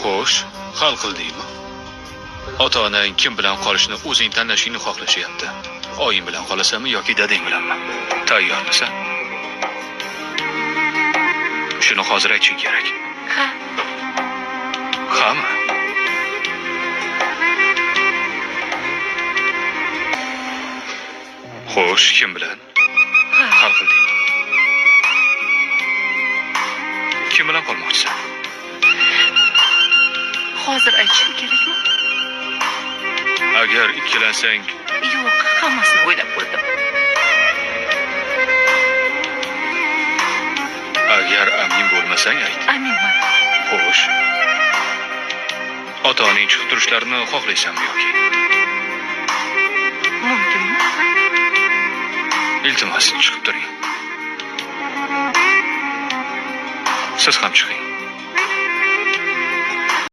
Xo'sh, hal qildingmi? Ota-onang kim bilan qolishni o'zing tanlashingni xohlashyapti. Oying bilan qolasanmi yoki dadang bilanmi? Tayyormisan? Shuni hozir aytishing kerak. Ha. Hami? Xo'sh, kim bilan? Ha. Hal qildingmi? Kim bilan qolmoqchisan? Hozir aytishim kerakmi? Agar ikkilansang... Yo'q, hammasini o'ylab qo'ydim. Agar amin bo'lmasang ayt. Aminman. Xo'sh. Ota-oning chiqib turishlarini xohlaysanmi yoki? Mumkinmi? Iltimos, chiqib turing. Siz ham chiqing.